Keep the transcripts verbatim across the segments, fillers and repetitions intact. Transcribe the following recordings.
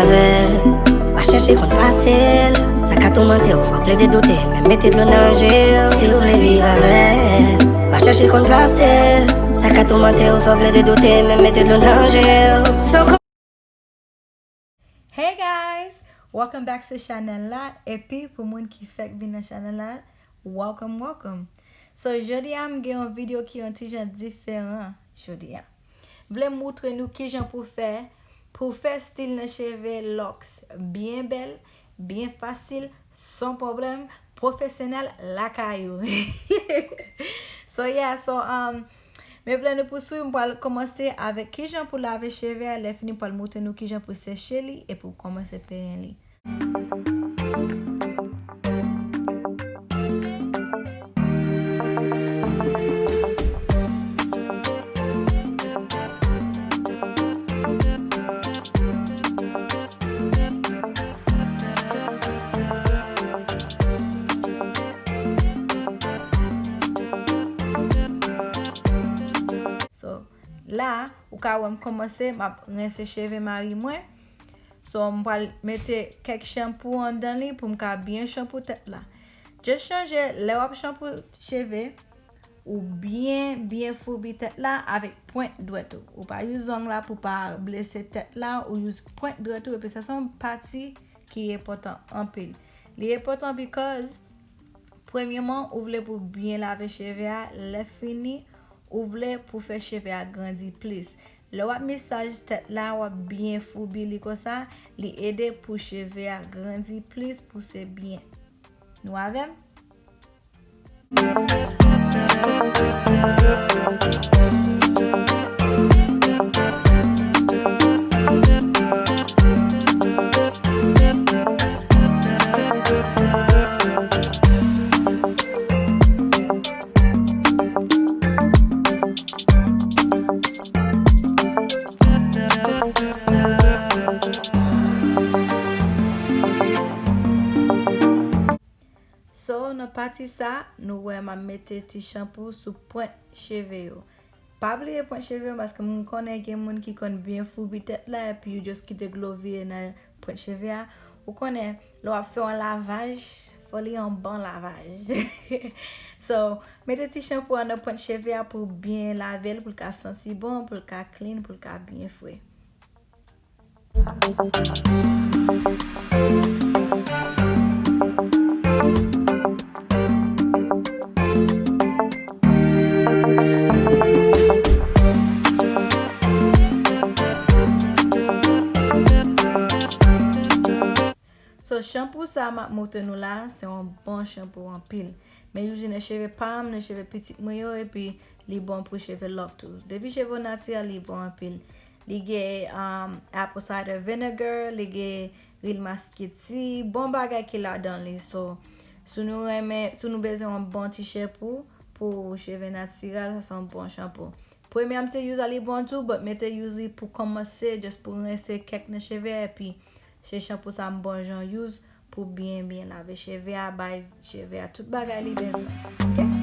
avè l. Pa chèche konn pase l, sa ka toumante w, fò w plede doute, men mete dlo nan je w. Si w vle viv avè l, pa chèche konn pase l, sa ka toumante w, fò w plede doute, men mete dlo nan je w. So, Hey guys! Welcome back to chanèl la. Epi pou moun ki fèk vin nan chanèl la, welcome, welcome. So, jodi a m gen yon videyo ki yon ti jan diferan jodi a. M vle moutre nou kijan pou fè, pou fè stil nan cheve locks byen bèl, byen fasil, san pwoblèm, pwofesyonèl lakay ou. So yeah, so um, men vle nou pou swiv, m pral kòmanse avèk kijan pou lave cheve a, lè fini m pral moutre nou kijan pou seche li epi w kòmanse penyen li. So, la, ou ka wè m kòmanse, m ap rense cheve mari mwen. So, m pral mete kèk chanpou anndan li pou m ka byen chanpou tèt la. Just chanje, lè w ap chanpou cheve, ou byen, byen foubi tèt la avèk pwent dwèt ou. Ou pa use zong la pou pa blese tèt la, ou use pwent dwèt ou, epi sa se yon pati ki enpòtan anpil. Li enpòtan because, premyeman, ou vle pou byen lave cheve a, lè fini, ou vle pou fè cheve a grandi plis. Lè w ap misaj tèt la, w ap byen foubi li konsa, li ede pou cheve a grandi plis, pouse byen. Nou avè m? So, nan pati sa, nou wè m ap mete ti chanpou sou pwent cheve yo. Pa bliye pwent cheve yo, paske m konnen gen moun ki konn byen foubi tèt la, epi yo just kite dlo vire nan pwent cheve a. Ou konnen, lè w ap fè yon lavaj, fò li yon bon lavaj. So, mete ti chanpou a nan pwent cheve a pou byen lave l, pou l ka santi bon, pou l ka clean, pou l ka byen fre. So, chanpou sa m ap montre nou la, se yon bon chanpou anpil. Men usually nan cheve pa m, nan cheve pitit mwen yo, epi li bon pou cheve lòk tou. Depi cheve w natirèl, li bon anpil. Li gen um, apple cider vinegar, li gen lwil masketi, bon bagay ki ladan li. So, si nou renmen, si nou bezwen yon bon ti chanpou pou cheve natirèl, sa se yon bon chanpou. Premye a m te use a li bon tou, but mwen te use li pou kòmanse, just pou rense kèk nan cheve a, epi se chanpou sa m bon jan use pou byen byen lave cheve a, bay cheve a tout bagay li bezwen. Ok?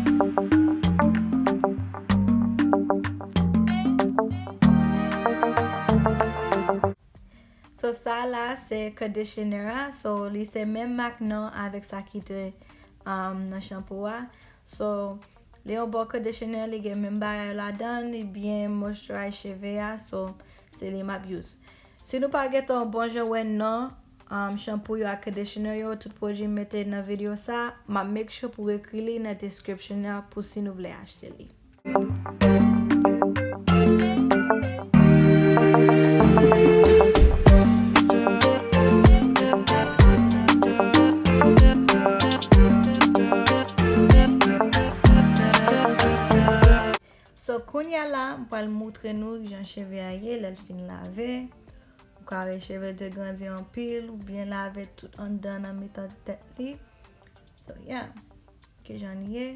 So sa la se conditioner a, so li se menm mak non avèk sa ki te um, nan chanpou a. So li yon bon conditioner, li gen menm bagay ladan, li byen moisturize cheve a, so se li m ap use. Si nou pa gentan bon jan wè non um, chanpou yo ak conditioner yo, tout pwodui m mete nan videyo sa, m ap make sure pou ekri li nan description nan pou si nou vle achte li. So, kounye a la, m pral moutre nou jan cheve a ye lè l fin lave. Ou ka wè cheve l te grandi anpil, ou byen lave tout anndan nan mitan tèt li. So, yeah. Kijan l ye.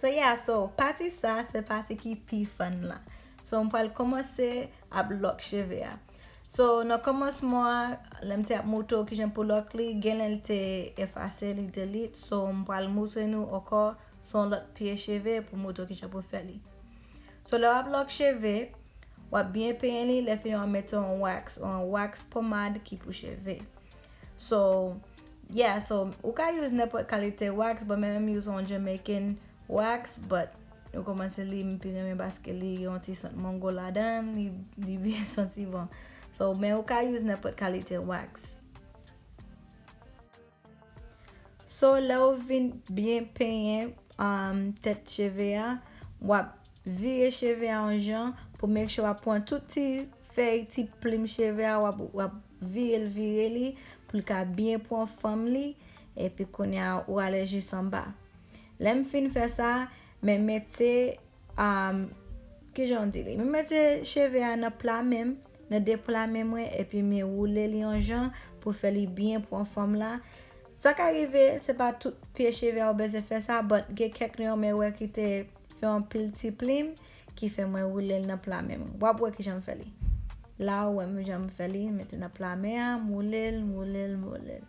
So yeah, so pati sa se pati ki pi fun la. So m pral kòmanse ap lòk cheve a. So nan kòmansman an, lè m te ap moutre w kijan pou lòk li, genlè l te efase, li delete. So m pral moutre nou ankò sou yon lòt pye cheve pou moutre w kijan pou fè li. So, lè w ap lòk cheve, w ap byen penyen li, lè fini w ap mete yon wax, yon wax pomad ki pou cheve. So, yeah, so, ou ka use nenpòt kalite wax, but mwen menm use yon Jamaican wax, but ou konprann se li m pi renmen paske li gen yon ti sant mango ladan, li, li byen santi bon. So, men ou ka use nenpòt kalite wax. So, lè w fin byen penyen, um, tèt cheve a, w ap vire cheve a yon jan pou make sure w ap pran tout ti fèy, ti plim cheve a, w ap, w ap vire l, vire li pou l ka byen pran fòm li. Epi kounye a, ou ale jis anba. Lè m fin fè sa, men mete, um, kijan w di li? Men mete cheve a nan pla men m, nan de pla men mwen, epi men woule li yon jan pou fè li byen pran fòm la. Sa ka rive, se pa tout pye cheve a ou bezwen fè sa, but gen kèk nan yo men wè ki te fè yon pil ti plim, ki fè mwen woule l nan pla men mwen. W ap wè kijan m fè li. La, ou wè m jan m fè li, mete nan pla men an, m woule l, m woule l, m woule l.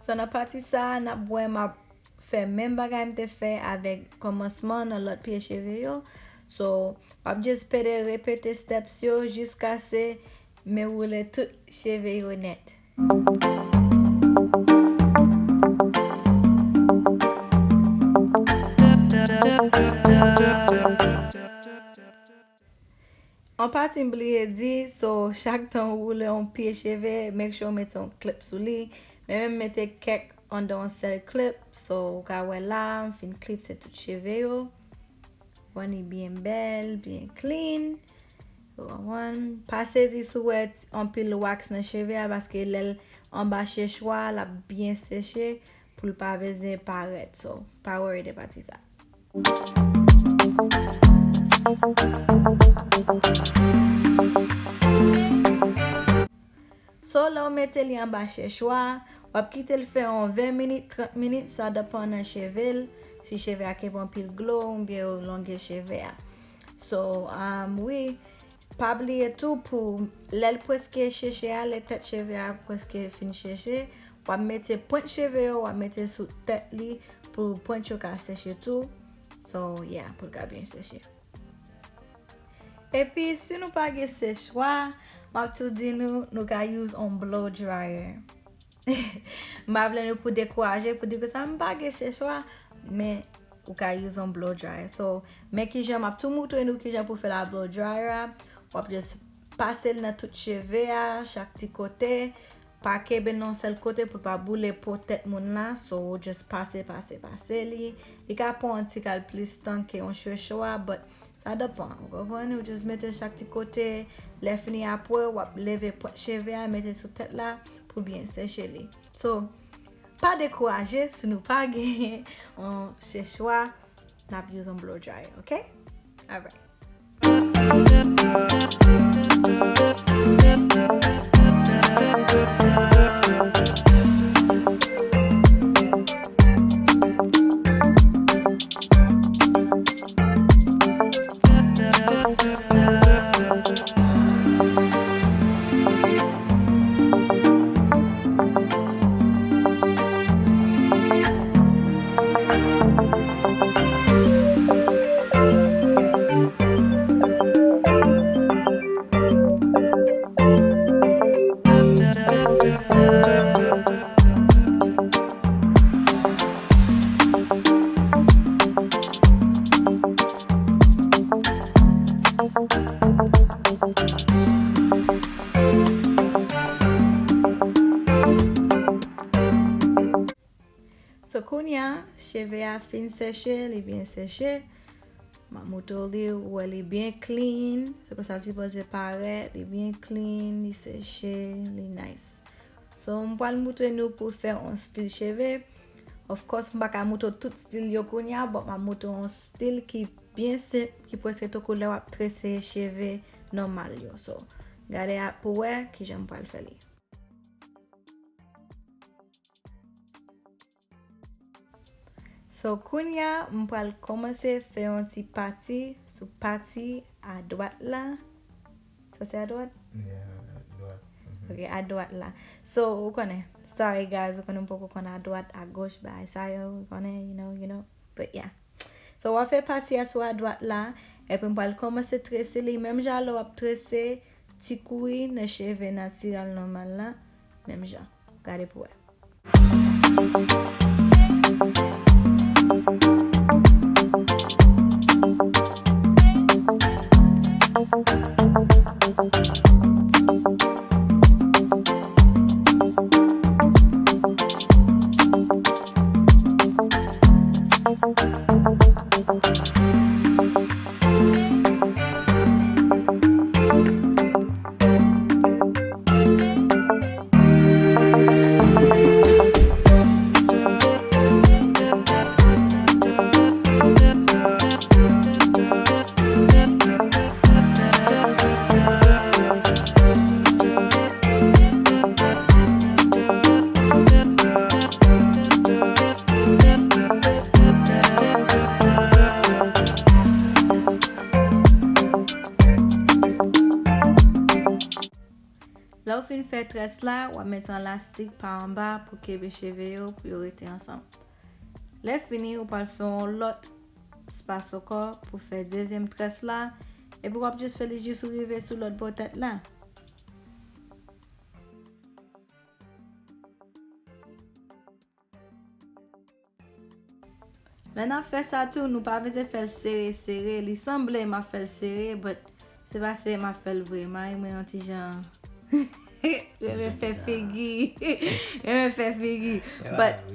So, nan pati sa a, n ap wè m ap fè menm bagay m te fè avèk kòmansman nan lòt pye cheve yo. So, w ap just pede repete steps yo jiskaske men woule tout cheve yo nèt. Yon pati m bliye di, so chak tan w woule yon pye cheve, make sure w mete yon clip sou li. Men menm mete kèk anndan yon sèl clip, so ou ka wè la, m fin clipse tout cheve yo. Wè li byen bèl, byen clean. Ou konprann? Pa sezi si w wè anpil wax nan cheve a, paske lè l anba sechwa, l ap byen seche pou l pa bezwen parèt. So, pa worry de pati sa. So, lè w mete li anba sechwa, w ap kite l fè yon ven minit, trant minit, sa depann nan cheve l, si cheve a ke pran pil glo oubyen yo longe cheve a. So, um, wi, pa bliye tou pou lè l prèske cheche a, lè tèt cheve a prèske fin cheche, w ap mete pwent cheve yo, w ap mete sou tèt li pou pwent yo ka seche tou. So, yeah, pou l ka byen seche. Epi, si nou pa gen sechwa, m ap tou di nou, nou ka use on blow dryer. M pa vle nou pou dekouraje, pou di konsa, m pa gen sechwa, men ou ka use on blow dryer. So, men kijan, m ap tou moutre nou kijan pou fè la blow dryer a. W ap just pase l nan tout cheve a, chak ti kote. Pa kenbe nan yon sèl kote pou l pa boule po tèt moun la. So, ou just pase, pase, pase li. Li ka pran yon ti kal plis tan ke yon sechwa, but sa depann. Ou konprann? Ou just mete chak ti kote. Lè fini apre, w ap leve pwent cheve a, mete sou tèt la pou byen seche li. So, pa dekouraje si nou pa genyen yon sechwa, n ap use yon blow dryer, ok? Alright. So, kounye a, cheve a fin seche, li byen seche. M ap moutre w li, ou wè li byen clean. Se konsa l sipoze parèt, li byen clean, li seche, li nice. So, m pral moutre nou pou fè yon stil cheve. Of course, m pa ka moutre w tout stil yo kounye a, but m ap moutre w yon stil ki byen senp, ki prèske tankou lè w ap trese cheve nòmal yo. So, Gade a pou wè kijan m pral fè li. So, kounya, m pral kòmanse fè yon ti pati sou pati adwat la. Sa se adwat? Yeah, adwat. Mhm. Ok, adwat la. So, ou konnen, sorry guys, ou konnen m poko konn adwat, agoch, bagay sa yo, ou konnen, you know, you know. But yeah. So, w ap fè pati a sou adwat la, epi m pral kòmanse trese li, menm jan lè w ap trese ti kouri nan cheve natirèl nòmal la, menm jan. Gade pou wè. Lè w fin fè très la, w ap met yon lastik pa anba pou kenbe cheve yo, pou yo rete ansanm. Lè fini, ou pral fè yon lòt spas ankò pou fè dezyèm très la, epi w ap jis fè li jis ou rive sou lòt bò tèt la. Lè n ap fè sa tou, nou pa bezwen fè l sere sere. Li sanble m ap fè l sere, but se pa sere m ap fè l vre. Mari mwen yon ti jan renmen fè figi. Renmen fè figi. But,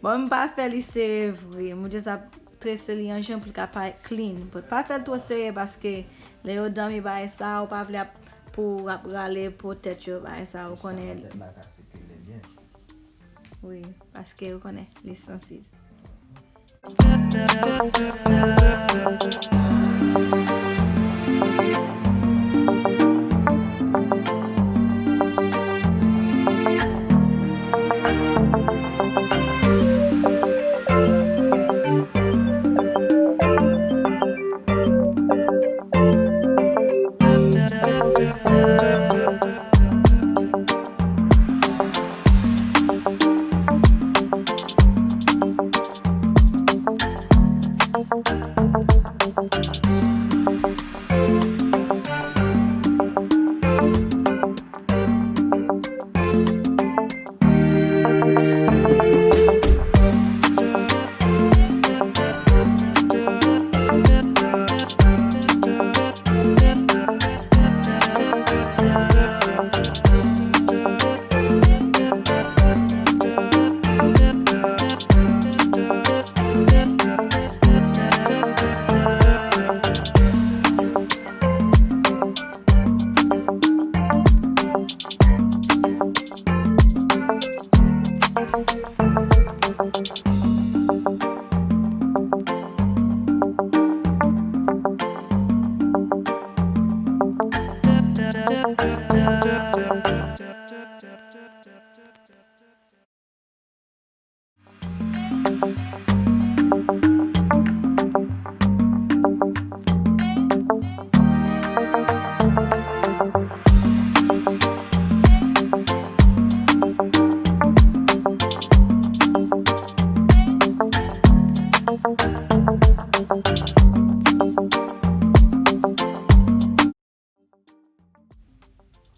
bon, m pa fè li sere vre. M just ap trese li yon jan pou l ka parèt clean. But pa fè l twò sere paske lè yo dòmi bagay sa, ou pa vle ap, pou ap rale po tèt yo bagay sa, ou konnen. Tèt la ka sikile byen. Wi, paske ou konnen, li sansib.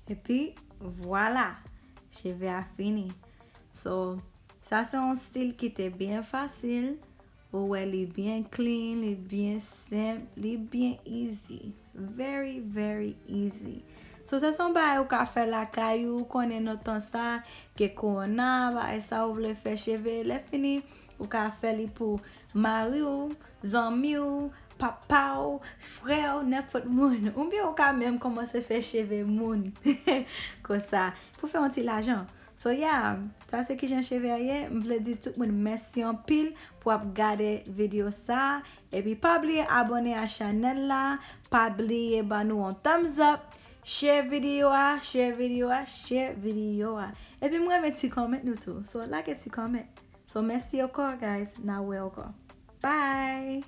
Epi, vwala, cheve a fini. So, sa se yon stil ki te byen fasil. Ou wè li byen clean, li byen senp, li byen easy. Very, very easy. So, sa se yon bagay ou ka fè lakay ou, ou konnen nan tan sa, ke kowona, bagay sa ou vle fè cheve, lè fini, ou ka fè li pou mari w, zanmi w, papa w, frè w, nenpòt moun. Oubyen ou ka menm kòmanse fè cheve moun. Konsa, pou fè yon ti lajan. So, yeah, sa se kijan cheve a ye. M vle di tout moun mèsi anpil pou ap gade videyo sa. Epi pa bliye abòne a chanèl la. Pa bliye ban nou yon thumbs up. Share videyo a, share videyo a, share videyo a. Epi m renmen ti comment nou tou. So, like ti comment. So, mèsi ankò, guys. N a wè ankò. Bye!